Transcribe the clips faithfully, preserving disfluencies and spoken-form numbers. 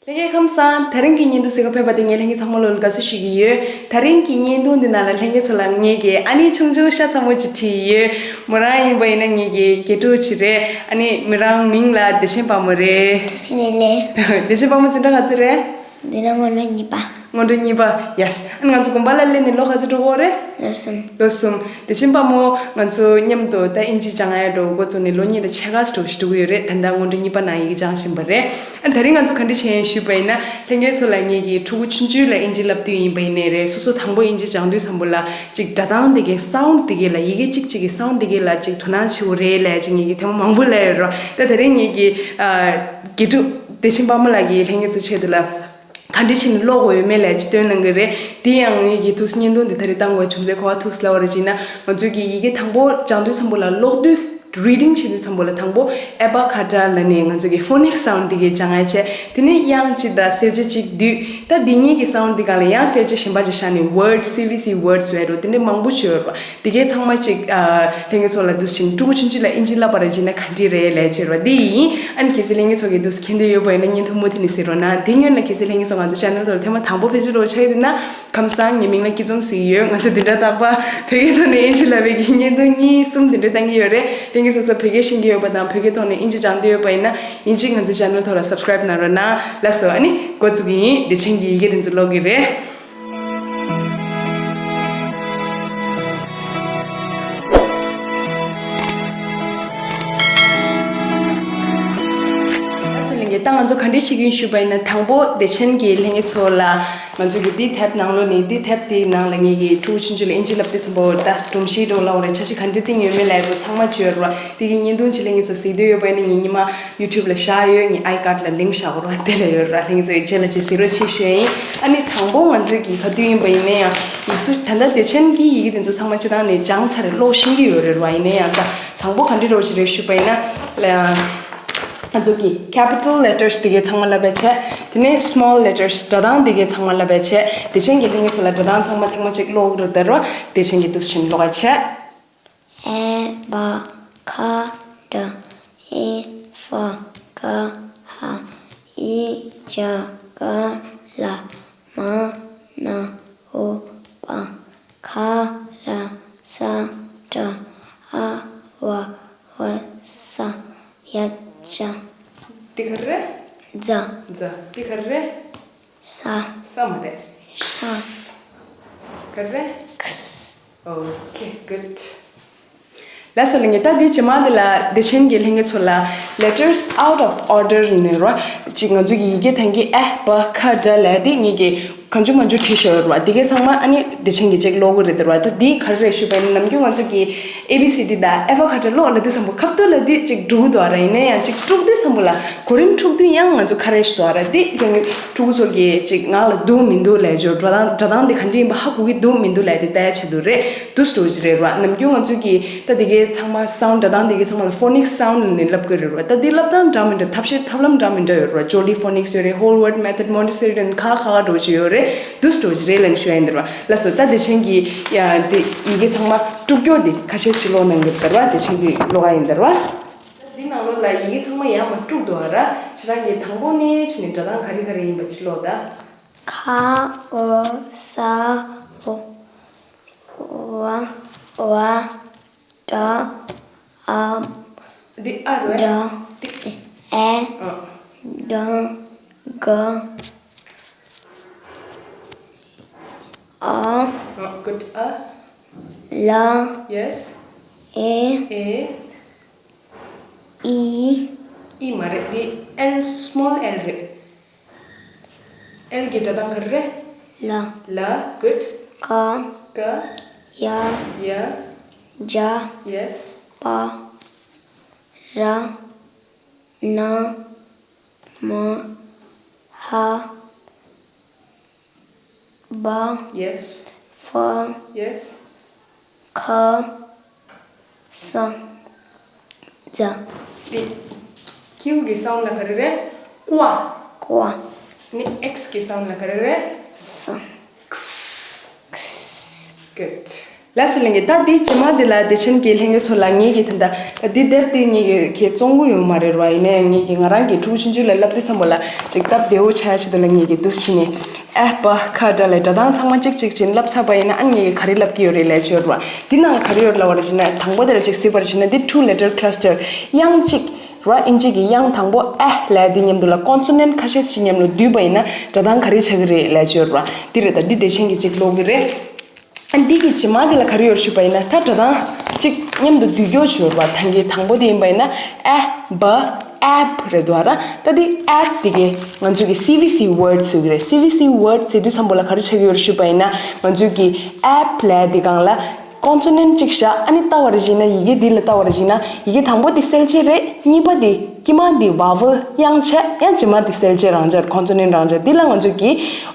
ལྷན་རྒྱས་ཁམས་བཟང་། དེ་རིང་གི་བརྙན་ཐུང་གཟིགས་ག་ཕེབས་པ་དེ་ངས་ལྷན་རྒྱས་ཚང་མ་ལོ་ལ་དགའ་བསུ་ཞུ་གི་ཡོད། དེ་རིང་གི་བརྙན་ཐུང་འདི་ནང་ལ་ལྷན་རྒྱས་ཚོ་ལ་ངེད་ཀྱི་ཨ་ནེ་ཆུང་ཆུང་ཤ་ཚ་མོ་ཅིག་ཁྲིད་ཡོད། མོ་རང་ཡིན་པ་ཡིན་ན་ངེད་ཀྱི་དགེ་ཕྲུག་ཅིག་རེད། ཨ་ནེ་མོ་རང་མིང་ལ་བདེ་ཆེན་དཔལ་མོ་རེད། བདེ་ཆེན་ལེ་ལེ། བདེ་ཆེན་དཔལ་མོ་འཛིན་གྲྭ་ག་ཚོད་རེད། འཛིན་གྲྭ་སྔོན་འགྲོ་གཉིས་པ། སྔོན་འགྲོ་གཉིས་པ། ཡེས། ཨ་ནེ་ང་ཚོ་དགོན་པ་ལ་སླེབས་ནས་ལོ་ག་ཚོད་འགྲོ་གི་ཡོད་རེད། ལོ་གསུམ། ལོ་གསུམ། བདེ་ཆེན་དཔལ་མོ་ང་ཚོ་མཉམ་དུ་ད་ཨིན་ཇི་སྦྱང་ཡ་འགྲོ་འགོ་བཙུགས་ནས་ལོ་གཉིས་དང་ཕྱེད་ཀ་ཙམ་ཞིག་འགྲོ་གི་ཡོད་རེད། ད་ལྟ་སྔོན་འགྲོ་གཉིས་པ་ནང་ཡི་གེ་སྦྱང་བཞིན་པ་རེད། ཨ་ནེ་དེ་རིང་ང་ཚོ་ག་འདྲ་བྱས་ཡིན་ཞུས་པ་ཡིན་ན། ལྷན་རྒྱས་ཚོ་ལ་ངེད་ཀྱི་ཕྲུ་གུ་ཆུང་ཆུང་ལ་ཨིན་ཇི་བསླབ་དུས་ཡིན་པ་ཡིན་ནའི་རེད། སོ་སོ་དང་པོ་ཨིན་ཇི་སྦྱང་དུས་ཙམ་པོ་ལ་ཅིག་སྒྲ་གདངས་དེ་གའི་སའུན་ཌི་དེ་གའི་ལ་ཡི་གེ་གཅིག་གཅིག་གི་སའུན་ཌི་དེ་གའི་ལ་ཅིག་དོ་སྣང་བྱེད་དགོས་རེད་ལབ་ཅིག་ངེད་ཀྱི་ཐེངས་མ་མང་པོ་ལབ་ཡོད་རེད། ད་དེ་རིང་ངེད་ཀྱི་ཨ་དགེ་ཕྲུག་བདེ་ཆེན་དཔལ་མོ་ལགས་ཀྱིས་ལྷན་རྒྱས་ཚོ་ཆེད་དུ་ལ་ག་འདྲ་བྱས་ནས་ཀློག་དགོས་ཡོད་མེད་ལབ་ཅིག་སྟོན་གནང་གི་རེད། དེ་ཡང་ངེད་ཀྱི་ཐུགས་སུ་བརྙན་ཐུང་འདི་ད་རེས་བཏང་དགོས་བྱུང་ཚེ་ག་པར་ཐུགས་སུ་ལབ་པ་རེད་ཅེ་ན། ང་ཚོས་ཀྱི་ཡི་གེ་དང་པོ་སྦྱང་དུས་ཙམ་པོ་ལ་ཀློག་དུས། རི་ཌིང་བྱེད་དུས་ཙམ་པོ་ལ་དང་པོ་ཨེ་བྷ་ཁ་ཏྲ་ལབ་ནས་ང་ཚོ་གི་ཕོ་ནིག་སའུན་ཌི་དེ་གའི་སྦྱང་ཡ་བྱས། དེ་ནས་དབྱངས་གཅིག་དང་གསལ་བྱེད་གཅིག་བསྡུས། ད་འདི་གཉིས་ཀྱི་སའུན་ཌི་འདི་སྒང་ལ་ཡང་གསལ་བྱེད་གཞན་པ་ཅིག་བཞག་ནས་ཝར་ཌི་སི་བི་སི་ཝར་ཌི་ཟེར་བ་འདྲ་དེ་འདྲ་མང་པོ་ཅིག་ཡོད་རེད་པ། དེ་གའི་ཚང་མ་ཅིག་ཨ་ལྷན་རྒྱས་ཚོ་ལ་འདུག་སེ་བྱས་ནས་ཕྲུ་གུ་ཆུང་ཆུང་ལ་ཨིན་ཇི་བསླབ་པ་རེད་ཅེ་ན་ག་འདྲ་རེད་ལབ་བྱས་རེད་པ། འདི་ཡིན། ཨ་ནི་གལ་སྲིད་ལྷན་རྒྱས་ཚོ་གིས་འདུག་སེ་མཁྱེན་འདོད་ཡོད་པ་ཡིན་ན་བརྙན་ཐུང་མུ་མཐུད་ནས་གཟིགས་རོགས་གནང་། དེ་སྔོན་ལ་གལ་སྲིད་ལྷན་རྒྱས་ཚོ་ང་ཚོ་ཅེ་ནལ་ཐོག་ལ་ཐེངས་མ་དང་པོ་ཕེབས་བྱུང་རོགས་ཆགས་ཡོད་ན། ཁམས་བཟང་། ངའི་མིང་ལ་སྐྱིད་འཛོམས་ཟེར་གྱི་ཡོད། ང་ཚོ་འདི་འདྲ་རྟག་པར་བོད་སྐད་ཐོག་ནས་ཨིན་ཇི་བསླབ་པའི་གི་བརྙན་ཐུང་གཉིས་གསུམ་འདི་འདྲ་བཏང་གི་ཡོད་རེད། དེང་གི་སོ་སོ་བོད་སྐད་ཤེས་ཀྱི་ཡོད་པ་དང་བོད་སྐད་ཐོག་ནས་ཨིན་ཇི་སྦྱང་འདོད་ཡོད་པ་ཡིན་ན། ཡིན་གཅིག་ང་ཚོའི་ཅེ་ནལ་ཐོག་ལ་སབ་སི་ཀ་རེབ་གནང་རོགས་གནང་། ལགས་སོ། ཨ་ནི་འགོ་བཙུགས་ཀྱི་ཡིན། བདེ་ཆེན་གྱིས་ཡི་གེ་དེ་ཚོ་ཀློག་གི་རེད། ལགས་སོ་ལྷན་རྒྱས། ད་ང་ཚོ་ག་འདྲ་བྱེད་ཀྱི་ཡིན་ཞུས་པ་ཡིན་ན། དང་པོ་བདེ་ཆེན་གྱིས་ལྷན་རྒྱས་ཚོ་ལ། ང་ཚོ་གི་འདི་དེབ་ནང་ལོགས་ནས། འདི་དེབ་དེའི་ནང་ལ་ངེད་ཀྱི་ཕྲུ་གུ་ཆུང་ཆུང་ལ་ཨིན་ཇི་བསླབ་དུས་ཙམ་པོ་ད་སྒྲོམ་གཞི་འདྲ་བོ་ལབ་དགོས་རེད། འཆར་གཞི་ག་འདྲ་བཏིང་ཡོད་མེད་ལབ་ཡ་ཚང་མ་བྱས་ཡོད་རེད་པ། དེ་གི་བརྙན་ཐུང་ཅིག་ལྷན་རྒྱས་ཚོ་གཟིགས་འདོད་ཡོད་པ་ཡིན་ན་ངས་སྔོན་མ་ཡུ་ཊུབ་ལ་བཞག་ཡོད། ངའི་ཨའི་ཀཌ་ལ་ལིངྐ་བཞག་དགོས་རེད་པ། དེ་ལ་ཡོད་རེད་པ། ལྷན་རྒྱས་ཚོ་ཡི་རྗེས་ལ་ཅིག་གཟིགས་རོགས་བྱེད་ཞུ་ཡ་ཡིན། ཨ་ནི་དང་པོ་ང་ཚོའི་གི་ག་དུས་ཡིན་པ་ཡིན་ན་ཡང་ཡིག་གཟུགས་ད་ལྟ་བདེ་ཆེན་གྱིས་ཡི་གེ་དེ་ཚོ་ཚང་མ་སྤྱིར་བཏང་ནས་སྦྱངས་ཚར་རེད། ཀློག་ཤེས་ཀྱི་ཡོད་རེད་པ། ཡིན་ན་ཡང་ད་དང་པོ་ག་འདྲ་འདྲ་བོ་ཞིག་རེད་ཞུས་པ་ཡིན་ན། ང་ཚོ་གི་ཁེ་པི་ཊལ་ལེ་ཊར་སི་དེ་གའི་ཚང་མ་བསླབ་པ་བྱས། དེ་ནས་སི་མོལ་ལེ་ཊར་སི་སྒྲ་གདངས་དེ་གའི་ཚང་མ་བསླབ་པ་བྱས། བདེ་ཆེན་གྱིས་ལྷན་རྒྱས་ཚོ་ལ་སྒྲ་གདངས་ཚང་མ་ཐེངས་མ་གཅིག་ཀློག་རེད་ད་རོ། བདེ་ཆེན་གྱིས་འདུག་སེ་ཀློག་པ་བྱས། ཨེ་བ་ཁ་ཏྲ། ཨི་ཧྥ་ག་ཧ། ཨི་ཇ་ག་ལ། མ་ན་འོ་པ། ག་ར་ས་ཏྲ། ཨ་བ་བ་ས། ཡ་ཇ། འདི་ག་རེ་རེད། ཛ། ཛ། འདི་ག་རེ་རེད། ས། ས་མ་རེད། ཤ། ག་རེ་རེད། ཁས། ཨོ་ཁེ། གུཌ། ལགས་སོ་ལྷན་རྒྱས། ད་འདི་རྗེས་མ་འདི་ལ་བདེ་ཆེན་གྱིས་ལྷན་རྒྱས་ཚོ་ལ་letters out of order ནི་རོ། ཅིག་ང་ཚོ་གི་ཡི་གེ་ཐང་གི་ཨ་བ་ཁ་ཏྲ་ལབ་དེ་ངེད་ཀྱིས་གང་བྱུང་མང་བྱུང་བྲིས་བཞག་ཡོད་རེད་པ། དེ་གའི་ཚང་མ་ཨ་ནི་བདེ་ཆེན་གྱིས་ཅིག་ཀློག་གི་རེད་དེ་རེད་པ། ད་འདི་ག་རེ་རེད་ཞུས་པ་ཡིན་ན། ནམ་རྒྱུན་ང་ཚོ་གི་ཨེ་བི་སི་ཌི་དང་ཨ་བ་ཁ་ཏྲ་ཀློག་ལབ་དུས་ཙམ་པོ་ཁ་ཐུག་ལ་འདི་ཅིག་འགྲིག་གི་འདུག་ཨ་ར། ཡིན་ན་ཡང་ཅིག་དཀྲུག་དུས་ཙམ་པོ་ལ་གོ་རིམ་འཁྲུག་དུས་ཡང་ང་ཚོ་ཁ་རེ་ཞིག་འདུག་ཨ་ར། འདི་ཀྱང་ཕྲུ་གུ་ཚོ་གི་ཅིག་ངག་ལ་འདུག་མི་འདུག་ལབ་ཅོ། སྒྲ་གདངས་སྒྲ་གདངས་འདི་ག་འདྲ་ཡིན་པ་ཧ་གོ་གི་འདུག་མི་འདུག་ལབ་དེ་ལྟ་ཡ་ཆེད་དུ་རེད། འདུག་སེ་འགྲོ་གི་རེད་པ། ནམ་རྒྱུན་ང་ཚོ་གི་ད་དེ་གའི་ཚང་མ་སའུན་ཌི་སྒྲ་གདངས་དེ་གའི་ཚང་མ་ལ་ཕོ་ནིག་སའུན་ཌི་ནས་ལབ་གི་རེད་པ། ད་འདི་ལབ་སྟངས་འདྲ་མི་འདྲ། ཐབས་ཤེས་ཐབས་ལམ་འདྲ་མི་འདྲ་ཡོད་རེད་པ། ཇོ་ལི་ཕོ་ནིག་སི་ཡོད་རེད། ཧོལ་ཝརཌ་མེ་ཐོཌ། མོན་ཊི་སེ་རི་ཊོན། ཁ་ཁ་ཁ་འགྲོ་གི་ཡོད་རེད། འདུག་སེ་འགྲོ་གི་རེད་ལབ་ཞུ་ཡ་ཡིན་དེ་རེད་པ། ལགས་སོ། ད་བདེ་ཆེན་གྱིས་ཡ་དེ་ཡི་གེ་ཚང་མ་དཀྲུག་ཀྱོག་དེ་ཁ་ཤས་ཅིག་ཀློག་གནང་གི་རེད་དེ་རེད་པ། བདེ་ཆེན་གྱིས་ཀློག་ག་ཡིན་དེ་རེད་པ། འདི་ནང་ལོགས་ལ་ཡི་གེ་ཚང་མ་ཡར་མར་དཀྲུགས་འདུག་ཨ་ར། ཁྱེད་རང་གིས་དང་པོ་ནས་བྱས་ནས་སྒྲ་གདངས་ག་རེ་ག་རེ་ཡིན་པ་ཅིག་ཀློག་ད། ཁ་འོ་ས་འོ། བ་བ་ཏྲ་ཨ། འདི་ཨ་རེད། ཏྲ་འདི་ཨེ། ཨ། ཏྲ་ག་ཨ། ཨ། གུཌ། ཨ། ལ། ཡེས། ཨེ། ཨེ། ཨི། ཨི་མ་རེད། འདི་ཨེལ། སི་མོལ་ཨེལ་རེད། ཨེལ་གྱི་སྒྲ་གདངས་ག་རེ་རེད། ལ། ལ། གུཌ། ཀ། ཀ། ཡ། ཡ། ཇ། ཡེས། པ། ར། ན། མ། ཧ། བ། ཡེས། ཧྥ། ཡེས། ཁ། ས། ཛ། འདི་ཀིའུ་གི་སའུན་ཌི་ལ་ག་རེ་རེད། ཀོ། ཀོ། ནི་ཨེགས་གི་སའུན་ཌི་ལ་ག་རེ་རེད། ས། ཁས། གུཌ། ལགས་སོ་ལྷན་རྒྱས། ད་འདི་རྗེས་མ་འདི་ལ་བདེ་ཆེན་གྱི་ལྷན་རྒྱས་ཚོ་ལ་ངེད་ཀྱིས་ད་ལྟ་འདི་དེབ་འདི་ངེད་ཀྱིས་ཁྱེད་བཙོང་གི་ཡོད་མ་རེད་བ། ཡིན་ནའི་ངེད་ཀྱིས་ང་རང་གི་ཕྲུ་གུ་ཆུང་ཆུང་ལ་བསླབ་དུས་ཙམ་པ་ལ་ཅིག་སྟབས་བདེ་བོ་ཆགས་ཆེད་དུ་ལ་ངེད་ཀྱིས་འདུག་སེ་བྱས་ནས་ཨ་བ་ཁ་སྒྲ་ལ་སྒྲ་གདངས་ཚང་མ་གཅིག་གཅིག་བྱས་ནས་བསླབ་ཚར་བ་ཡིན་ན། ཨ་ངེད་ཀྱིས་ག་རེ་བསླབ་ཀྱི་ཡོད་རེད་ལབ་ཀྱི་ཡོད་རེད་བ། འདི་ནང་ག་རེ་ཡོད་ལབ་པ་རེད་ཟེར་ན། དང་པོ་དེ་ལ་ཅིག་གཟིགས་པ་རེད་ཟེར་ན། འདི་two letter cluster། དབྱངས་གཅིག་རེད་བ། ཨིན་ཇི་གི་དབྱངས་དང་པོ་ཨ་ལབ་ཡ་འདི་མཉམ་དུ་ལ་consonant་ཁ་ཤས་ཤིག་མཉམ་དུ་བསྡུས་པ་ཡིན་ན་སྒྲ་གདངས་ག་རེ་ཆགས་ཀྱི་རེད་ལབ་ཀྱི་ཡོད་རེད་བ། འདི་རེད། ད་འདི་བདེ་ཆེན་གྱིས་ཅིག་ཀློག་གི་རེད། ཨ་འདི་གི་རྗེས་མ་དེ་ལ་ག་རེ་ཡོད་ཞུས་པ་ཡིན་ན། ད་སྒྲ་གདངས་གཅིག་མཉམ་དུ་བསྡུས་ཀྱི་ཡོད་ཞུས་པ། ད་གི་དང་པོ་དེ་ཡིན་པ་ཡིན་ན་ཨ་བ་ཨབ་རེད་འདུག་ར། ད་འདི་ཨབ་དེ་གི་ང་ཚོ་གི་སི་བི་སི་ཝརཌ་ཟེར་གི་རེད། སི་བི་སི་ཝརཌ་ཟེར་དུས་ཙམ་པ་ལ་ག་རེ་ཆགས་ཀྱི་ཡོད་ཞུས་པ་ཡིན་ན། ང་ཚོ་གི་ཨབ་ལབ་ཡ་དེ་སྒང་ལ་consonant་གཅིག་བཞག་ཨ་ནི་ལྟ་བ་རེ་བྱས་ན། ཡི་གེ་འདི་ལ་ལྟ་བ་རེ་བྱས་ན། ཡི་གེ་དང་པོ་དེ་གསལ་བྱེད་རེད། གཉིས་པ་དེ། དཀྱིལ་མ་འདི་vowel་དབྱངས་ཆགས། ཡང་རྗེས་མ་འདི་གསལ་བྱེད་རང་འཇགས། consonant་རང་འཇགས། འདི་ལ་ང་ཚོས་ཀྱི་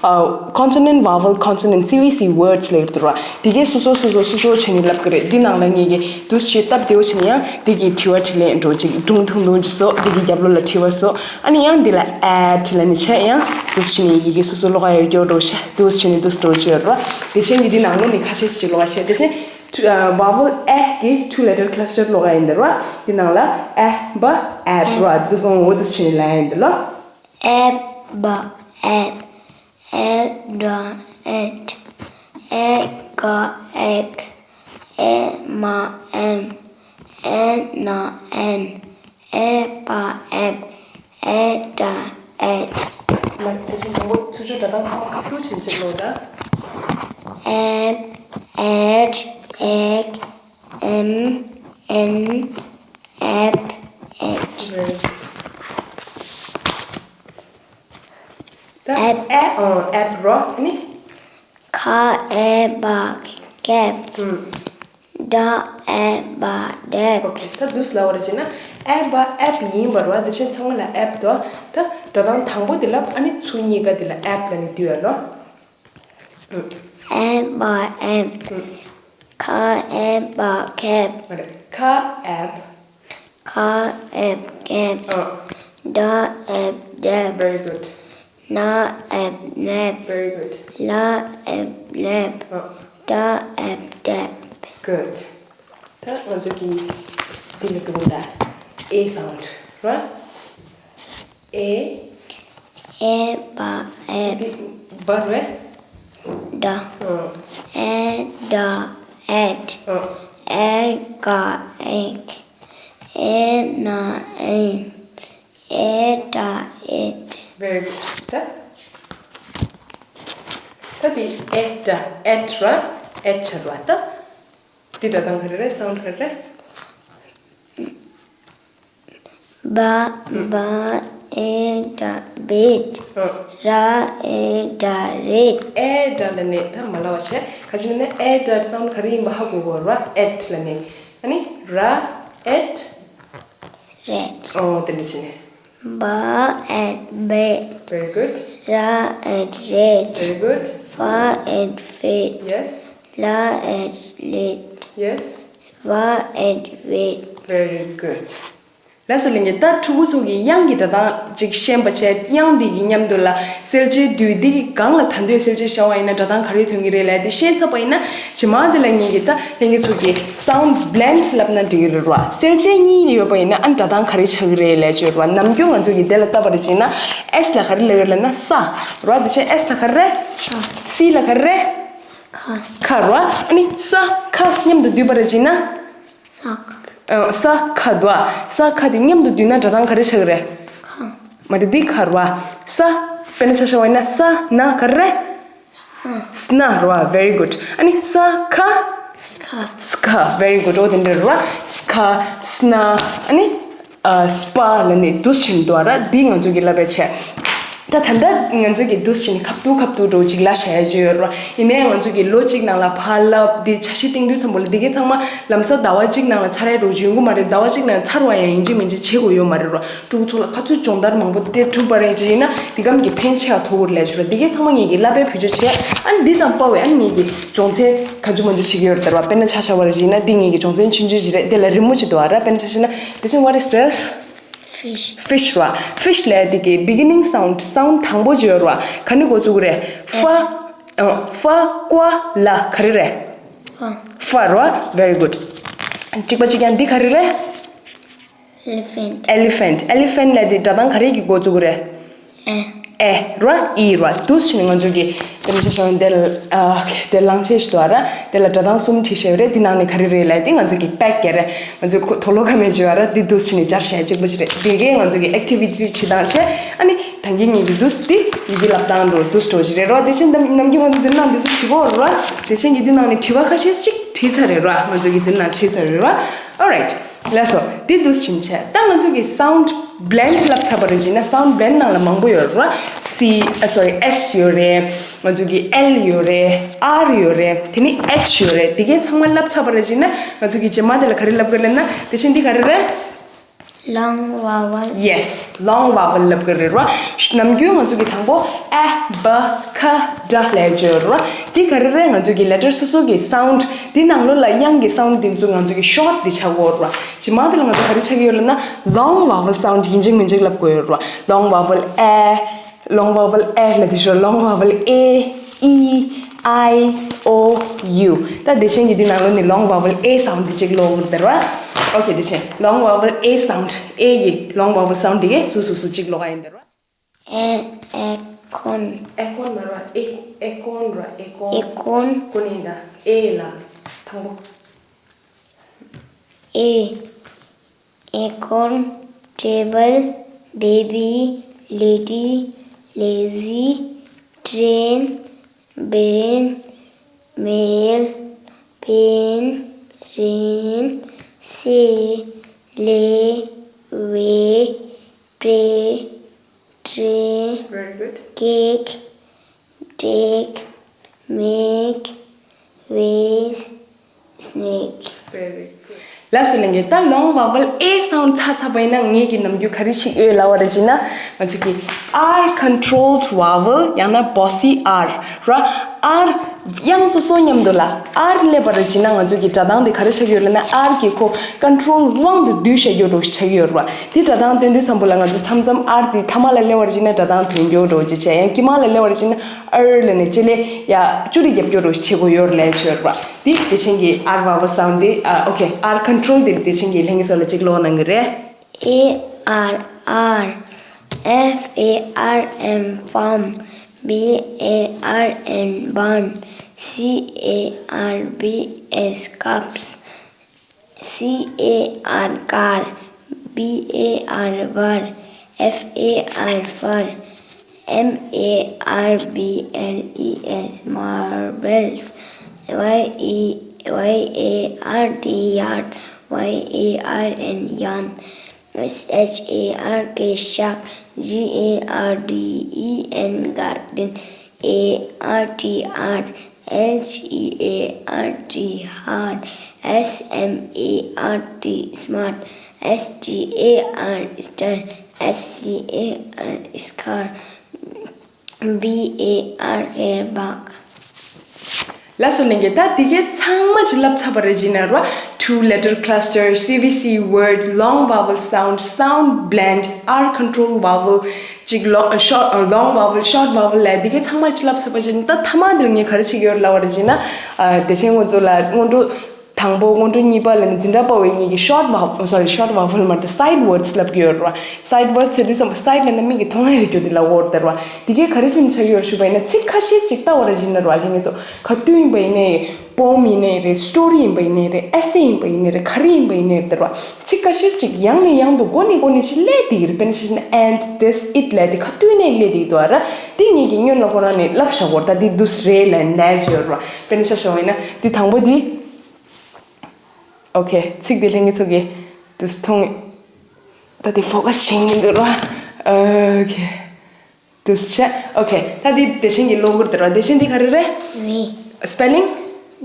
ཨ་consonant vowel consonant སི་བི་སི་ཝརཌ་ལབ་ཀྱི་འདུག་ར། འདི་གའི་སོ་སོ་སོ་སོ་སོ་སོ་བྱས་ནས་ལབ་ཀྱི་རེད། འདི་ནང་ལ་ངེད་ཀྱིས་འདུག་སེ་སྟབས་བདེ་བོ་བྱས་ནས་ཡང་འདི་གི་དྲི་བ་དྲིས་ལན་འདྲ་བོ་ཅིག་སྒྲུང་ཐུང་ཐུང་ཅིག་བཟོ། འདི་གི་རྒྱབ་ལོགས་ལ་དྲི་བ་བཟོ། ཨ་ནི་ཡང་འདི་ལ་add་ལབ་ནས་བྱས། ཡང་འདུག་སེ་བྱས་ནས་ཡི་གེ་སོ་སོ་ཀློག་ཡ་ཡོད་རྒྱུ་འདྲ་བོ་བྱས། འདུག་སེ་བྱས་ནས་འདུག་སེ་འགྲོ་རྒྱུ་ཡོད་ར། བདེ་ཆེན་གྱིས་འདི་ནང་ལོགས་ནས་ཁ་ཤས་ཤིག་ཀློག་ཡ་བྱས། བདེ་ཆེན། ཨ་vowel་ཨ་གི་two letter cluster་ཀློག་ཡ་ཡིན་འདི་ར། འདི་ནང་ལ་ཨ་བ་ཨབ་ར། འདུག་འོ་འདུག་སེ་བྱས་ནས་ལབ་ཡ་ཡིན་འདི་ལ། ཨ་བ་ཨབ། ཨེ་ད་ཨེད། ཨེ་ག་ཨེག། ཨེ་མ་ཨེམ། ཨེ་ན་ཨེན། ཨེ་པ་ཨེབ། ཨེ་ད་ཨེད། མ་རེད། ད་ཅི་དང་པོ་ཚུར་ཕྱོགས་སྒྲ་གདངས་ཚང་མ་ཁ་ཐུག་ཕྱིན་ཅིག་ལོ་ད། ཨེབ། ཨེད། ཨེག། ཨེམ། ཨེན། ཨེབ། ཨེད། ད་ཨེབ། ཨེ་ཨ་ཨེབ་རོ་ནི། ཁ་ཨེ་བ་ཁེབ། ཧུམ། ད་ཨེ་བ་དེབ། ཨོ་ཁེ། ད་འདུག་སེ་ལབ་པ་རེད་བྱས་ན། ཨེ་བ་ཨེབ་ཡིན་པ་རེད་བ། དེ་བྱས་ཚང་མ་ལ་ཨེབ་དོ། ད་སྒྲ་གདངས་དང་པོ་དེ་ལ། ཨ་ནི་ཚུར་གཉིས་ཀ་དེ་ལ་ཨེབ་ལབ་ནས་བསྡུས་ཡ་ལོ། ཨེ་བ་ཨེབ། ཁ་ཨེ་བ་ཁེབ། མ་རེད། ཁ་ཨེབ། ཁ་ཨེབ་ཁེབ། ཨ། ད་ཨེབ་དེབ། Very good. ན་ཨེབ་ནེབ། Very good. ལ་ཨེབ་ལེབ། ཨ། ད་ཨེབ་དེབ། Good. ད་ང་ཚོ་གི་འདི་ལ་འགྲོ་གི་ད། A sound ར། ཨེ། ཨེ་བ་ཨེབ། འདི་བ་རེད། ད། ཨ། ཨེ་ད་ཨེད། ཨ། ཨེ་ག་ཨེག། ཨེ་ན་ཨེན། ཨེ་ད་ཨེད། Very good. ད། ད་འདི་ཨེ་ད་ཨེད་ར། ཨེད་ཆགས་ར་ད། འདི་སྒྲ་གདངས་ག་རེ་རེད། sound་ག་རེ་རེད། བ་བ་ཨེ་ད་བེད། ཨ། ར་ཨེ་ད་རེད། ཨེ་ད་ལབ་ནས་ད་མ་ལབ་པ་བྱས། ག་ཅི་ལབ་ན་ཨེ་ད་sound་ག་རེ་ཡིན་པ་ཧ་གོ་དགོས་ར། ཨེད་ལབ་ནས། ཨ་ནི་ར་ཨེད། རེད། ཨོ་དེ་འདྲ་བྱས་ནས། བ་ཨེད་བེད། Very good. ར་ཨེད་རེད། Very good. ཧྥ་ཨེད་ཧྥེད། Yes. ལ་ཨེད་ལེད། Yes. ཝ་ཨེད་ཝེད། Very good. ལགས་སོ་ལྷན་རྒྱས། ད་ཕྲུ་གུ་ཚོ་གིས་དབྱངས་ཀྱི་སྒྲ་གདངས་ཅིག་ཤེས་པ་བྱས། དབྱངས་འདི་གི་མཉམ་དུ་ལ་གསལ་བྱེད་བསྡུས། འདི་གི་སྒང་ལ་ད་དུང་གསལ་བྱེད་བཞག་པ་ཡིན་ན་སྒྲ་གདངས་ག་རེ་ཐོན་གྱི་རེད་ལབ་དེ་ཤེས་ཚར་བ་ཡིན་ན། རྗེས་མ་དེ་ལ་ངེད་ཀྱིས་ད་ལྷན་རྒྱས་ཚོ་གིས་sound blend་ལབ་ན་འགྲིག་གི་རེད་ར། གསལ་བྱེད་གཉིས་ཡོད་པ་ཡིན་ན་ཨ་ནི་སྒྲ་གདངས་ག་རེ་ཆགས་ཀྱི་རེད་ལབ་ཀྱི་ཡོད་ར། ནམ་རྒྱུན་ང་ཚོ་གིས་དེ་ལ་བལྟས་པ་རེད་བྱས་ན། S་ལ་ག་རེ་ལབ་ཀྱི་རེད་ལབ་ན་ས་ར། དེ་བྱས་S་ལ་ག་རེ་རེད། ས། C་ལ་ག་རེ་རེད། ཁ། ཁ་ར། ཨ་ནི་ས་ཁ་མཉམ་དུ་བསྡུས་པ་རེད་བྱས་ན། ས་ཁ། ཨ། ས་ཁ་འདུག་ཨ། ས་ཁ་དེ་མཉམ་དུ་བསྡུས་ན་སྒྲ་གདངས་ག་རེ་ཆགས་ཀྱི་རེད། ཁ། མ་རེད། འདི་ཁ་ར། ས། དཔེར་ན་ཆ་བཞག་པ་ཡིན་ན་ས་ན་ག་རེ་རེད། སྣ། སྣ་ར། Very good. ཨ་ནི་ས་ཁ། སྐ། སྐ། Very good. འོ་དེ་འདྲ་ར། སྐ། སྣ། ཨ་ནི། ཨ། སྤ་ལབ་ནས་འདུག་སེ་བྱས་ནས་འདུག་ཨ་ར། འདི་ང་ཚོ་གིས་བསླབ་པ་བྱས། ད་ད་ལྟ་ང་ཚོ་གིས་འདུག་སེ་བྱས་ནས་ཁ་ཐུག་ཁ་ཐུག་འདྲ་བོ་ཅིག་ལབ་བཞག་ཡ་ཅིག་ཡོད་ར། ཡིན་ནའི་ང་ཚོ་གིས་ལོ་གཅིག་ནང་ལ་ཕར་ལབ། འདི་འཆར་གཞི་བཏིང་དུས་ཙམ་པ་ལ་འདི་གའི་ཚང་མ་ལམ་སང་ཟླ་བ་གཅིག་ནང་ལ་ཚར་ཡ་འདྲ་བོ་ཅིག་ཡོང་གི་མ་རེད། ཟླ་བ་གཅིག་ནང་ཚར་བ་ཡང་ཡིན་གཅིག་མིན་གཅིག་བྱེད་དགོས་ཡོད་མ་རེད་ར། ཕྲུ་གུ་ཚོ་ལ་ག་ཚོད་སྦྱོང་བརྡར་མང་པོ་སྟེར་ཐུབ་པ་རེད་ཅིག་ཡིན་ན། འདི་གམ་གྱི་ཕན་ཆེ་བ་ཐོགས་ཀྱི་རེད་ལབ་ཞུ་ར། འདི་གའི་ཚང་མ་ངེད་ཀྱིས་བསླབ་པའི་བེད་སྤྱོད་བྱས། ཨ་ནི་འདི་དང་དཔའ་བའི་ཨ་ནི་ངེད་ཀྱིས་སྦྱོང་ཚན་ག་ཚོད་མང་ཚོད་བྱེད་ཀྱི་ཡོད་རེད་ད་ར། དཔེར་ན་ཆ་བཞག་པ་རེད་ཅིག་ཡིན་ན། འདི་ངེད་ཀྱི་སྦྱོང་ཚན་ཆུང་ཆུང་ཅིག་རེད། འདི་ལ་རི་མོ་ཅིག་འདུག་ཨ་ར། དཔེར་ན་ཆ་བཞག་ན། This one, what is this? Fish. Fish ར། Fish་ལབ་ཡ་འདི་གི་beginning sound, sound་དང་པོ་ཅིག་ཡོད་ར། ག་ནས་འགོ་བཙུགས་ཀྱི་རེད། ཧྥ། ཨ། ཧྥ་ཀ་ལ་ག་རེ་རེད། ཧྥ། ཧྥ་རོ། Very good། གཅིག་པ་གཅིག་རྐྱང་འདི་ག་རེ་རེད། Elephant. Elephant. Elephant ལབ་དེ་སྒྲ་གདངས་ག་རེ་གི་འགོ་བཙུགས་ཀྱི་རེད། ཨེ། ཨེ་རོ། ཨི་རོ། འདུག་སེ་བྱས་ནས་ང་ཚོ་གི་དེ་འདྲ་བྱས་བྱས་དེ་ལ་ཨ་དེ་གླང་ཆེན་ཞིག་འདུག་ཨ་ར། དེ་ལ་སྒྲ་གདངས་གསུམ་བྲིས་བཞག་ཡོད་རེད། འདི་ནང་ནས་ག་རེ་རེད་ལབ་དེ་ང་ཚོ་གི་པེག་ག་རེ། ང་ཚོ་ཁོ་དོ་ལོ་ཁ་མེད་བརྗོད་ཨ་ར། འདི་འདུག་སེ་བྱས་ནས་སྦྱར་བཞག་གཅིག་པ་ཞིག་རེད། འདི་གའི་ང་ཚོ་གི་ཨེག་ཊི་བི་ཊི་བྱེད་སྟངས་བྱས། ཨ་ནི་ད་གིན་ངེད་ཀྱི་འདུག་སེ་འདི་ཡི་གེ་བསླབ་སྟངས་འགྲོ་འདུག་སེ་འགྲོ་ཞིག་རེད་རོ། དེ་བཞིན་ནམ་ནམ་རྒྱུན་ང་ཚོ་འདི་ནང་འདི་ཚོ་བྱེད་དགོས་རོ། དེ་བཞིན་གྱི་འདི་ནང་ནས་དྲི་བ་ཁ་ཤས་ཅིག་དྲིས་ཚར་རེད་རོ། ང་ཚོ་གི་འདི་ནང་དྲིས་ཚར་རེད་རོ། Alright། ལགས་སོ། འདི་འདུག་སེ་བྱས་ད་ང་ཚོ་གི་སའུན་ཌི་བྷི་ལེན་ཌི་བསླབ་ཚར་བ་རེད་བྱས་ན། སའུན་ཌི་བྷི་ལེན་ཌི་ནང་ལ་མང་པོ་ཡོད་རེད་ར། སི་ཨ་སོ་རི་ཨེས་ཡོད་རེད། ང་ཚོ་གི་ཨེལ་ཡོད་རེད། ཨར་ཡོད་རེད། དེ་ནི་ཨེཆ་ཡོད་རེད། དེ་གའི་ཚང་མ་བསླབ་ཚར་བ་རེད་བྱས་ན། ང་ཚོ་གི་རྗེས་མ་དེ་ལ་ག་རེ་བསླབ་དགོས་ལབ་ན། དེ་བཞིན་འདི་ག་རེ་རེད། Long vowel. Yes, long vowel ལབ་ཀྱི་རེད་ར། ནམ་རྒྱུན་ང་ཚོ་གི་དང་པོ་ཨ་བ་ཁ་ཌ་ལབ་ཀྱི་ཡོད་ར། འདི་ག་རེ་རེད། ང་ཚོ་གི་ལེ་ཊར་སོ་སོ་གི་སའུན་ཌི་འདི་ནང་ལོགས་ལ་དབྱངས་ཀྱི་སའུན་ཌི་འདི་ཚོ་ང་ཚོ་གི་ཤོར་ཊི་འདི་ཆགས་ཀྱི་ཡོད་ར། རྗེས་མ་དེ་ལ་ང་ཚོ་ག་རེ་ཆགས་ཀྱི་ཡོད་ལབ་ན། long vowel sound ཡིན་གཅིག་མིན་གཅིག་ལབ་དགོས་ཡོད་ར། long vowel ཨ། long vowel ཨེ་ལ་དེ་ཤོར། long vowel ཨེ། ཨི། ཨའི། ཨོ། ཡུ། ད་དེ་བཞིན་གྱི་འདི་ནང་ལོགས་ནས་long vowel ཨེ་སའུན་ཌི་གཅིག་ཀློག་དགོས་རེད་ར། ཨོ་ཁེ། དེ་བཞིན་long vowel ཨེ་སའུན་ཌི། ཨེ་གི་long vowel སའུན་ཌི་དེ་གས་སོ་སོ་སོ་གཅིག་ཀློག་ཡ་ཡིན་ར། ཨེ། ཨེ་ཀོན། ཨེ་ཀོན་མ་ར། ཨེ། ཨེ་ཀོན་ར། ཨེ་ཀོན། ཨེ་ཀོན། ཀོན་ཡིན་ད། ཨེ་ལ་དང་པོ། A, acorn, table, baby, lady, lazy, train, brain, male, pain, rain, say, lay, way, pray, tray, Very good. Cake, take, make, vase, snake. Very good. ལགས་སོ་ལྷན་རྒྱས། ད་long vowel ཨེ་སའུན་ཌི་ཚར་ཚར་བ་ཡིན་ན། ངེད་ཀྱི་ནམ་རྒྱུན་ག་རེ་བྱེད་ཀྱི་ཡོད་ལབ་པ་རེད་བྱས་ན། ང་ཚོ་གི་ཨར་ཀོན་ཊོལ་ཌི་ཝ་ཝེལ་ཡང་ན་བོ་སི་ཨར་ར། ཨར་དབྱངས་སོ་སོ་མཉམ་དུ་ལ་ཨར་སླེབས་པ་རེད་བྱས་ན། ང་ཚོ་གི་སྒྲ་གདངས་དེ་ག་རེ་ཆགས་ཀྱི་ཡོད་ལབ་ན། ཨར་གྱི་ཁོ་ཀོན་ཊོལ་དབང་དུ་བསྡུས་བཞག་ཡོད་འགྲོ་ཆགས་ཀྱི་ཡོད་རེད་བ། དེ་སྒྲ་གདངས་སྟོན་དུས་ཙམ་པ་ལ་ང་ཚོ་མཚམས་མཚམས་ཨར་དེ་ཐ་མ་ལ་སླེབས་པ་རེད་བྱས་ན་སྒྲ་གདངས་དོན་འགྱུར་འགྲོ་ཅིག་བྱས། ཡང་དཀྱིལ་མ་ལ་སླེབས་པ་རེད་བྱས་ན་ཨར་ལབ་ནས་ལྕེ་ལེ་ཡ་བཅུ་རེ་རྒྱབ་སྐྱོར་རོ་བྱེད་དགོས་ཡོད་ལབ་ཡོད་ར། འདི་དེ་བཞིན་གྱི་ཨར་ཝ་ཝེལ་སའུན་ཌི་འདི། ཨ། ཨོ་ཁེ། ཨར་ཀོན་ཊོལ་འདི་དེ་བཞིན་གྱི་ལྷན་རྒྱས་ཚོ་ལ་གཅིག་ཀློག་གནང་གི་རེད། A R R, F A R M, farm, B A R N, barn, C A R B S, cups, C A R, car, B A R, bar, F A R, fur, M A R B L E S, marbles, Y E, Y A R D, yard, Y A R N, yarn, S H A R K, shark, G A R D E N, garden, A R T, art, S G A R T, heart, S M A R T, smart, S T A R, star, S C A R, scar, B A R K, bark. ལགས་སོ་ལྷན་རྒྱས། ད་འདི་གའི་ཚང་མ་ཅིག་བསླབ་ཚར་བ་རེད་བྱས་ན་ར། Two letter cluster, C V C word, long vowel sound, sound blend, R control vowel, ཅིག་long, short, long vowel, short vowel ལབ་འདི་གའི་ཚང་མ་ཅིག་བསླབ་ཚར་བ་བྱས་ན། ད་ཐ་མ་འདིར་ངས་ག་རེ་བྱེད་ཀྱི་ཡོད་ལབ་པ་རེད་བྱས་ན། ཨ། དེ་བཞིན་ང་ཚོ་ལ་སྔོན་འགྲོ་དང་པོ་སྔོན་འགྲོ་གཉིས་པ་ལ་ནི་འཛིན་གྲྭ་པ་བའི་གཉིས་ཀྱི་short vowel, sorry, short vowel མ་རེད། side words ལབ་ཀྱི་ཡོད་རེད་བ། side words ཟེར་དུས་ཙམ་པ་side ལབ་ན་མིག་གིས་མཐོང་ཡ་ཡོད་རྒྱུ་དེ་ལ་ཝོར་ཌི་ཟེར་བ། དེ་གས་ག་རེ་བྱས་ནས་ཆགས་ཀྱི་ཡོད་ཞུས་པ་ཡིན་ན། ཚིག་ཁ་ཤས་ཅིག་ལྟ་བ་ར་བྱས་ན་ར། ལྷན་རྒྱས་ཚོ་ག་དུས་ཡིན་པ་ཡིན་ནའི་པོམ་ཡིན་ནའི་རེད། སི་ཊོ་རི་ཡིན་པ་ཡིན་ནའི་རེད། ཨེ་སེ་ཡིན་པ་ཡིན་ནའི་རེད། ག་རེ་ཡིན་པ་ཡིན་ནའི་རེད་ར། ཚིག་ཁ་ཤས་ཅིག་ཡང་ནས་ཡང་དུ་མགོ་ནས་མགོ་ནས་ཅིག་སླེབས་བསྡད་ཀྱི་རེད། དཔེར་ན་ཆ་བཞག་ན་and this, it ལབ་དེ་ག་དུས་ནས་སླེབས་བསྡད་ཀྱི་འདུག་ཨ་ར། དེ་ངེད་ཀྱིས་སྔོན་ལ་ཁོ་རང་ནས་བསླབ་བཞག་གོ་ད་དེ་འདུག་སེ་རེད་ལབ་ནས་ཡོད་ར། དཔེར་ན་ཆ་བཞག་པ་ཡིན་ན་དེ་དང་པོ་དེ། ཨོ་ཁེ། ཚིག་དེ་ལྷན་རྒྱས་ཚོ་གིས་དུས་མཐོང་། ད་དེ་ཕོ་ཀ་སི་བྱེད་མི་འདུག་ར། ཨོ་ཁེ། དུས་ཆ། ཨོ་ཁེ། ད་དེ་དེ་བཞིན་གྱི་ཀློག་དགོས་རེད་ར། དེ་བཞིན་དེ་ག་རེ་རེད། Way. Spelling?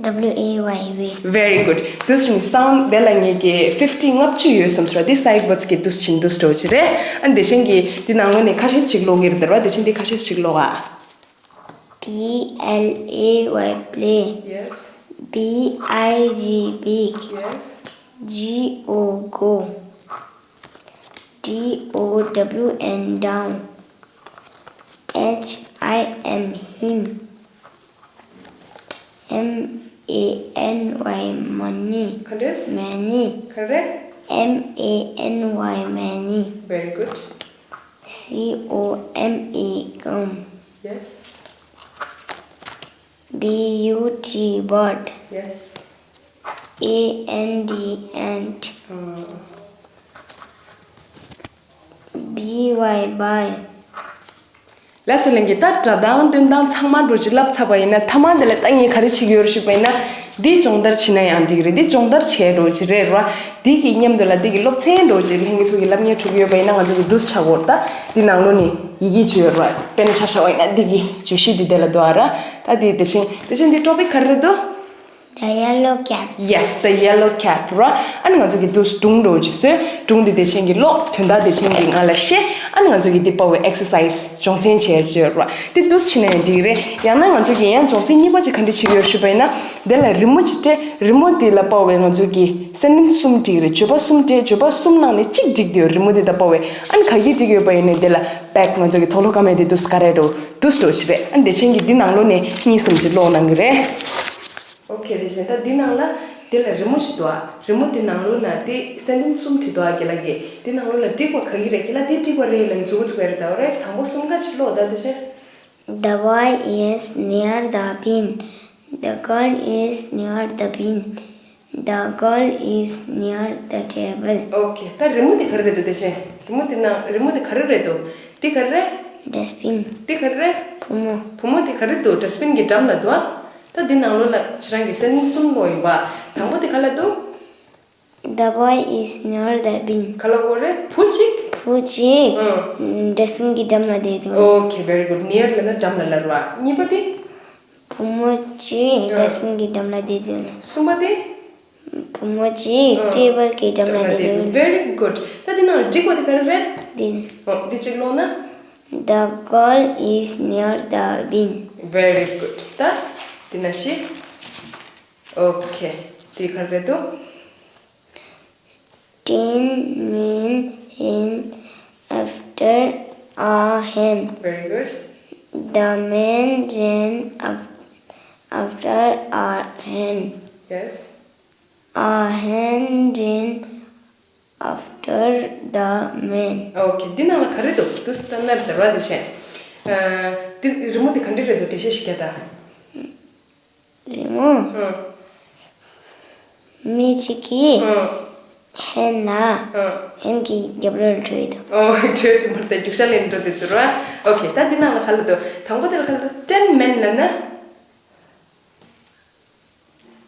W A Y, way. Very good. དུས་ཆེན་སའུན་ཌི་དེ་ལ་ངེད་ཀྱི་ཕིབ་ཊི་ལྔ་བཅུ་ཡོད་བསམ་སོང་ར། དེ་སའིཌ་ཝོར་ཌི་སི་གི་དུས་ཆེན་དུས་སྤྲོ་ཆེ་རེད། ཨ་ནི་དེ་བཞིན་གྱི་དེ་ནང་ལོགས་ནས་ཁ་ཤས་ཤིག་ཀློག་གི་རེད་ར། དེ་བཞིན་དེ་ཁ་ཤས་ཤིག་ཀློག་ཨ། P L A Y, play. Yes. B I G, big. Yes. G O, go. D O W N, down. H I M, him. M A N Y money. ག་འདྲས། Many. ག་རེ། M A N Y many. Very good. C O M E come. Yes. B U T but. Yes. A N D and. ཨ། B Y by. ལགས་སོ་ལྷན་རྒྱས། ད་སྒྲ་གདངས་འདོན་སྟངས་ཚང་མ་འགྲོ་ཅིག་ལབ་ཚར་བ་ཡིན་ན། ཐ་མ་འདི་ལ་ད་ངས་ག་རེ་བྱེད་ཀྱི་ཡོད་རེད་ཞུས་པ་ཡིན་ན། འདི་སྦྱོང་བརྡར་བྱེད་ན་ཡང་འགྲིག་གི་རེད། འདི་སྦྱོང་བརྡར་བྱས་འགྲོ་ཅིག་རེད་ར། འདི་གི་མཉམ་དུ་ལ་འདི་གི་སློབ་ཚན་འགྲོ་ཅིག་ལྷན་རྒྱས་ཚོ་གི་ལབ་མཁན་འགྲོ་གི་ཡོད་པ་ཡིན་ན། ང་ཚོ་གི་འདུག་སེ་ཆགས་ཀྱི་ཡོད་རེད། ད་འདི་ནང་ལོགས་ནས་ཡི་གེ་བཅུ་ཡོད་ར། དཔེར་ན་ཆ་བཞག་པ་ཡིན་ན་འདི་གི་བརྗོད་གཞི་འདི་དེ་ལ་འདུག་ཨ་ར། ད་འདི་དེ་བཞིན་དེ་བཞིན་འདི་ཊོ་པིག་ག་རེ་རེད་འདུག The yellow cat. Yes, the yellow cat ར། ཨ་ནི་ང་ཚོ་གི་འདུག་སེ་སྒྲུང་འདྲ་བོ་ཅིག་བཟོས། སྒྲུང་འདི་དེ་བཞིན་གྱི་ཀློག་དོན་དག་དེ་བཞིན་གྱི་ང་ལ་བཤད། ཨ་ནི་ང་ཚོ་གི་འདི་པ་བའི་ཨེག་སར་སའི་ཛི་སྦྱོང་ཚན་བྱས་བྱས་ར། འདི་འདུག་སེ་བྱས་ན་ཡང་འགྲིག་གི་རེད། ཡང་ན་ང་ཚོ་གི་ཡང་སྦྱོང་ཚན་གཉིས་པ་ཅིག་ག་འདྲ་བྱེད་ཀྱི་ཡོད་ཞུས་པ་ཡིན་ན། དེ་ལ་རི་མོ་ཅིག་སྤྲད། རི་མོ་དེ་ལ་པ་བའི་ང་ཚོ་གི་སེན་ཊེན་སི་གསུམ་བྲིས་རེད། བརྗོད་པ་གསུམ་སྤྲད། བརྗོད་པ་གསུམ་ནང་ནས་གཅིག་འགྲིག་དེ་ཡོད། རི་མོ་དེ་དང་པ་བའི། ཨ་ནི་ག་གི་འགྲིག་ཡོད་པ་ཡིན་ནའི་དེ་ལ་བེག་ང་ཚོ་གི་དོག་ལོ་ཀ་མེད་དེ་འདུག་སེ་ག་རེ་འགྲོ་འདུག་སེ་འགྲོ་ཞིག་རེད། ཨ་ནི་དེ་བཞིན་གྱི་འདི་ནང་ལོགས་ནས་གཉིས་གསུམ་ཅིག་ཀློག་གནང་གི་རེད། ཨོ་ཁེ། དེ་བཞིན་ད་འདི་ནང་ལ་དེ་ལ་རི་མོ་ཞིག་འདུག་ཨ། རི་མོ་དེ་ནང་ལོགས་ན་དེ་སེན་ཊེན་སི་གསུམ་བྲིས་འདུག་ཨ། རྒན་ལགས་ཀྱིས་དེ་ནང་ལོགས་ལ་འགྲིག་པ་ག་གི་རེད། རྒན་ལགས་དེ་འགྲིག་པ་རེད་ལབ་མཛུབ་གུ་འཛུགས་ཡ་རེད། ད་འོ་རེད། དང་པོ་གསུམ་ཀ་ཅིག་ཀློག་ད། དེ་བཞིན། The boy is near the bin. The girl is near the bin. The girl is near the table. ཨོ་ཁེ། ད་རི་མོ་དེ་ག་རེ་རེད་འདུག་དེ་བཞིན་རི་མོ་དེ་ནང་རི་མོ་དེ་ག་རེ་རེད་འདུག་དེ་ག་རེ་རེད། ཌསི་བིན། དེ་ག་རེ་རེད། བུ་མོ། བུ་མོ་དེ་ག་རེ་འདུག་ཌསི་བིན་གྱི་འགྲམ་ལ་འདུག་ཨ། ད་འདི་ནང་ལོགས་ལ་ཁྱེད་རང་གིས་སེན་ཊེན་སི་གསུམ་ཀློག་ཡིན་པ། དང་པོ་དེ་ག་ལ་འདུག The boy is near the bin. ག་ལ་གོ་རེད། བུ་གཅིག་བུ་གཅིག་ཨང་། ཌསི་བིན་གྱི་འགྲམ་ལ་བསྡད་འདུག་ཨོ་ཁེ། very good. ནིར་ལབ་ན་འགྲམ་ལ་ལབ་རེད་བ། གཉིས་པ་དེ། བུ་མོ་གཅིག་ཨང་། ཌསི་བིན་གྱི་འགྲམ་ལ་བསྡད་འདུག་གསུམ་པ་དེ། བུ་མོ་གཅིག་ཨང་། ཊེ་བལ་གྱི་འགྲམ་ལ་བསྡད་འདུག Very good. ད་དེ་ནང་འགྲིག་པ་དེ་ག་རེ་རེད། འདི། ཨོ་འདི་གཅིག་ཀློག་ན། The girl is near the bin. Very good. ད་དེ་ནང་བཞིན། ཨོ་ཁེ། དེ་ག་རེ་རེད་འདུག Ten men ran after a hen. Very good. The men ran af- after a hen. Yes. A hen ran after the men. ཨོ་ཁེ། འདི་ནང་ལ་ག་རེ་འདུག་འདུག་སེ་ལྟ་ན་རེད་བ། དེ་བཞིན། ཨ། འདི་རི་མོ་འདི་ག་འདྲ་རེད་འདུག་འགྲེལ་བཤད་ཞིག་རྒྱག་ད། རི་མོ། ཨང་། མི་གཅིག་གིས། ཨང་། ཧན་ལ། ཨང་། ཧན་གྱི་རྒྱབ་ལོགས་ལ་བྲོས་འདུག་ཨོ་བྲོས་འདུག་མ་རེད་ད། རྒྱུག་ཤར་ལེན་འགྲོ་འདུག་ཟེར་བ། ཨོ་ཁེ། ད་འདི་ནང་ལ་ག་ལ་འདུག་དང་པོ་དེ་ལ་ག་ལ་འདུག་ཊེན་མེན་ལབ་ན།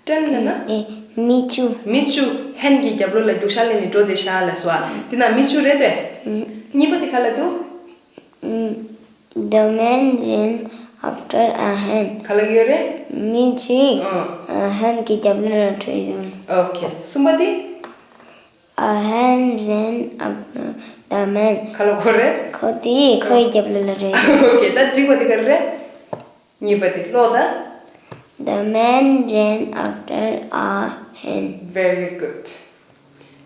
ཊེན་ལབ་ན། ཨེ། མི་བཅུ། མི་བཅུ་ཧན་གྱི་རྒྱབ་ལོགས་ལ་རྒྱུག་ཤར་ལེན་ནས་འགྲོ་བསྡད་ཤག་ལབ་སོང་ཨ། འདི་ནང་མི་བཅུ་རེད་དེ། ཨང་། གཉིས་པ་དེ་ག་ལ་འདུག The man ran after a hen. ག་ལ་ཡོད་རེད། མི་གཅིག་ཨང་། ཧན་གྱི་རྒྱབ་ལོགས་ལ་བྲོས་ཡོད། ཨོ་ཁེ། གསུམ་པ་དེ། A hen ran after the man. ག་ལ་གོ་རེད། ཁོ་དེ་ཁོའི་རྒྱབ་ལོགས་ལ་བྲོས་ཡོད། ཨོ་ཁེ། ད་འགྲིག་པ་དེ་ག་རེ་རེད། གཉིས་པ་དེ་ཀློག་ད། The man ran after a hen. Very good.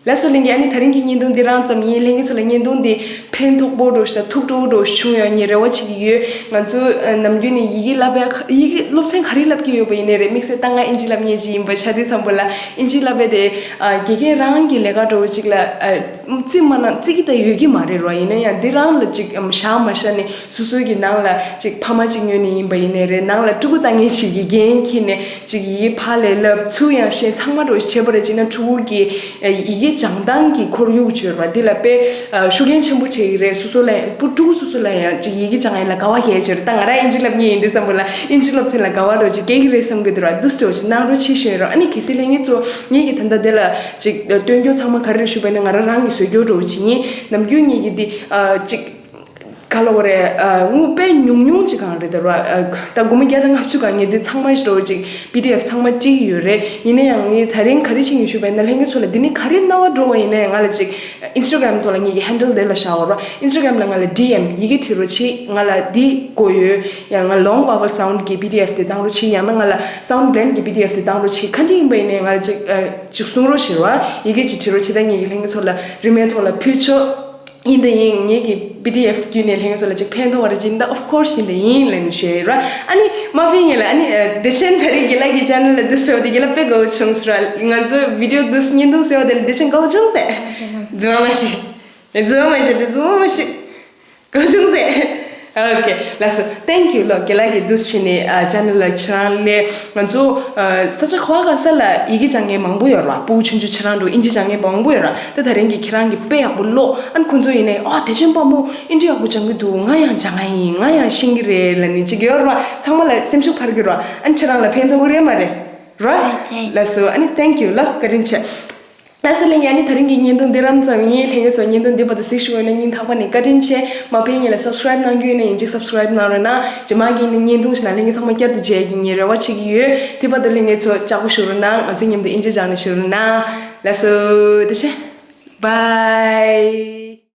ལགས་སོ་ལྷན་རྒྱས། ཨ་ནི་དེ་རིང་གི་བརྙན་ཐུང་འདི་རང་ཙམ་ཡིན། ལྷན་རྒྱས་ཚོ་ལ་བརྙན་ཐུང་འདི་ཕན་ཐོགས་པོ་འདྲ་བོ་ཞིག་དང་ཐུགས་སྤྲོ་བོ་འདྲ་བོ་ཞིག་བྱུང་ཡོད་ངས་རེ་བ་བྱེད་ཀྱི་ཡོད། ང་ཚོ་ནམ་རྒྱུན་ནས་ཡི་གེ་བསླབ་པའི་ཡི་གེ་སློབ་ཚན་ག་རེ་བསླབ་ཀྱི་ཡོད་པ་ཡིན་ནའི་རེད། དམིགས་བསལ་ད་ང་ཨིན་ཇི་བསླབ་མཁན་ཅིག་ཡིན་པ་ཆགས་དུས་ཙམ་པ་ལ་ཨིན་ཇི་བསླབ་པའི་དེ་དགེ་རྒན་རང་གི་ལས་ཀ་འདྲ་བོ་ཅིག་ལ་རྩིས་མ་གནང་རྩིས་ཀྱི་ད་ཡོད་ཀྱི་མ་རེད་རོ། ཡིན་ན་ཡང་འདི་རང་ལ་ཅིག་བཞག་མ་བཞག་ནས། སོ་སོའི་གི་ནང་ལ་ཅིག་ཕ་མ་ཅིག་ཉོས་ནས་ཡིན་པ་ཡིན་ནའི་རེད། ནང་ལ་ཕྲུ་གུ་ལྟ་མཁན་ཞིག་གི་འགན་འཁྱེར་ནས་ཅིག་ཡི་གེ་ཕར་ལ་བསླབ། ཚུར་ཡང་ཤེས། ཚང་མ་འདྲ་བོ་ཞིག་བྱས་པ་རེད་ཅེ་ན། ཕྲུ་གུ་གི་ཡི་གེ་སྦྱང་སྟངས་ཀྱི་ཁོར་ཡུག་བྱོས་པ་འདི་ལ་དཔེ་ཤུགས་རྐྱེན་ཆེན་པོ་བྱེད་ཀྱི་རེད། སོ་སོ་ལ་ཡང་ཕྲུ་གུ་སོ་སོ་ལ་ཡང་ཅིག་ཡི་གེ་སྦྱང་ཡ་ལ་དགའ་བ་སྐྱེ་བྱས་རེད། ད་ང་རང་ཨིན་ཇི་བསླབ་མཁན་ཡིན་དུས་ཙམ་པ་ལ་ཨིན་ཇི་སློབ་ཚན་ལ་དགའ་བ་འདྲ་བོ་ཅིག་སྐྱེ་གི་རེད་བསམ་གི་འདུག་ར། འདུག་སེ་འདྲ་བོ་ཅིག་གནང་རོགས་བྱེད་ཞུས་ཡོད་ར། ཨ་ནི་གལ་སྲིད་ལྷན་རྒྱས་ཚོ་ངེད་ཀྱི་ད་ལྟ་འདི་ལ་ཅིག་སྟོན་རྒྱུ་ཚང་མ་ག་རེ་རེད་ཞུས་པ་ཡིན་ན། ང་རང་རང་གིས་བཟོ་རྒྱུ་འདྲ་བོ་ཅིག་ཡིན། ནམ་རྒྱུན་ངེད་ཀྱི་འདི་ཅིག་ག་ལ་བ་རེད། ཨ། དངུལ་དཔེ་ཉུང་ཉུང་ཅིག་གང་རེད་ད་ར། ཨ། ད་སྒོར་མོ་བརྒྱ་དང་ལྔ་བཅུ་གང་ངས་འདི་ཚང་མ་ཞིག་རོ་ཅིག་པི་ཌི་ཨེཕ་ཚང་མ་བྲིས་ཡོད་རེད། ཡིན་ན་ཡང་ངས་དེ་རིང་ག་རེ་བྱེད་ཀྱི་ཡིན་ཞུས་པ་ཡིན་ན། ལྷན་རྒྱས་ཚོ་ལ་འདི་ནས་ག་རེ་རྣ་བ་འགྲོ་བ་ཡིན་ན་ཡང་ང་ལ་ཅིག་ཨིན་སི་ཊ་གྷི་རམ་ཐོག་ལ་ངེད་ཀྱི་ཧེན་ཌལ་དེ་ལ་བཞག་འོ་ར། ཨིན་སི་ཊ་གྷི་རམ་ལ་ང་ལ་ཌི་ཨེམ་ཡི་གེ་བྲིས་རོགས་བྱེད། ང་ལ་འདི་དགོས་ཡོད། ཡང་ང་ལོང་བ་ཝལ་སའུན་ཌི་གི་པི་ཌི་ཨེཕ་དེ་བཏང་རོགས་བྱེད། ཡང་ན་ང་ལ་སའུན་ཌི་བྷི་ལེང་ཌི་གི་པི་ཌི་ཨེཕ་དེ་བཏང་རོགས་བྱེད། ག་འདྲ་ཡིན་པ་ཡིན་ན་ཡང་ང་ལ་ཅིག་ཨ། ཅིག་གསུང་རོགས་བྱེད་རོགས། ཡི་གེ་ཅིག་བྲིས་རོགས་བྱེད། ད་ངེད་ཀྱི་ལྷན་རྒྱས་ཚོ་ལ་རིན་མེད་ཐོག་ལ་ཕུལ་ཆོག་ཡིན་ད་ཡིན། ངེད་ཀྱི་པི་ཌི་ཨེཕ་བརྒྱུད་ནས་ལྷན་རྒྱས་ཚོ་ལ་ཅིག་ཕན་ཐོགས་པ་རེད་ཅེས་ད་of course ཡིན་ད་ཡིན་ལབ་ནས་ཞུ་ཡི་ར། ཨ་ནི་མ་ཕན་ངེད་ལ་ཨ་ནི་བདེ་ཆེན་ད་རེས་དགེ་ལགས་ཀྱི་ཆེ་ནལ་ལ་འདུག་སེ་བ་དེ་དགེ་ལགས་དཔེ་དགའ་བོ་བྱུང་སོང་ར། ང་ཚོ་བི་ཌི་ཡོ་འདུག་སེ་བརྙན་ཐུང་བཟོས་པ་དེ་ལ་བདེ་ཆེན་དགའ་བོ་བྱུང་སོང་། རྫུན་མ་མ་བཤད། རྫུན་མ་མ་བཤད། རྫུན་མ་མ་བཤད། དགའ་བོ་བྱུང་སོང་། ཨོ་ཁེ། ལགས་སོ། Thank you ལོ། དགེ་ལགས་ཀྱིས་འདུག་སེ་བྱས་ནས་ཨ་ཆེ་ནལ་ལ་ཁྱེད་རང་སླེབས། ང་ཚོ་ཨ་ས་ཆ་ག་བ་ག་ས་ལ་ཡི་གེ་སྦྱང་མཁན་མང་པོ་ཡོད་ར། ཕྲུ་གུ་ཆུང་ཆུང་ཁྱེད་རང་འདྲ་བོ་ཨིན་ཇི་སྦྱང་མཁན་མང་པོ་ཡོད་ར། ད་ད་རིང་གི་ཁྱེད་རང་གིས་དཔེ་ཡག་པོ་ཀློག་ཨ་ནི་ཁོང་ཚོ་ཡིན་ནའི་ཨ་བདེ་ཆེན་དཔའ་མོ་ཨིན་ཇི་ཡག་པོ་སྦྱང་གི་འདུག་ང་ཡང་སྦྱང་ང་ཡིན། ང་ཡང་ཤེས་ཀྱི་རེད་ལབ་ནས་ཅིག་ཡོད་ར། ཚང་མ་ལ་སེམས་ཤུགས་འཕར་གྱི་ར། ཨ་ནི་ཁྱེད་རང་ལ་ཕན་ཐོགས་ཀྱི་རེད་མ་རེད་ར། Right, thank you. ལགས་སོ། ཨ་ནི་thank you ལོ། བཀའ་དྲིན་ཆེ། ལགས་སོ་ལྷན་རྒྱས། ཨ་ནི་ད་རིང་གི་བརྙན་ཐུང་འདི་རང་ཙམ་ཡིན། ལྷན་རྒྱས་ཚོ་བརྙན་ཐུང་འདི་བར་དུ་གཟིགས་བཞུགས་པ་ཡིན་ན་སྙིང་ཐག་པ་ནས་བཀའ་དྲིན་ཆེ། མ་ཕན་ངེད་ལ་སབ་སི་ཀ་རའིབ་གནང་རྒྱུ་ཡིན་ན་ཡིན་གཅིག་སབ་སི་ཀ་རའིབ་གནང་རོགས་གནང་། རྗེས་མ་གི་ནི་བརྙན་ཐུང་ཞིག་ནང་ལྷན་རྒྱས་ཚང་མ་བསྐྱར་དུ་མཇལ་རྒྱུ་ངས་རེ་བ་བྱེད་ཀྱི་ཡོད། དེ་བར་དུ་ལྷན་རྒྱས་ཚོ་ལྕགས་པོ་བཞུགས་རོགས་གནང་། ང་ཚོའི་མཉམ་དུ་ཨིན་ཇི་སྦྱང་ནས་བཞུགས་རོགས་གནང་། ལགས་སོ། བཀྲ་ཤིས་བདེ་ལེགས། Bye.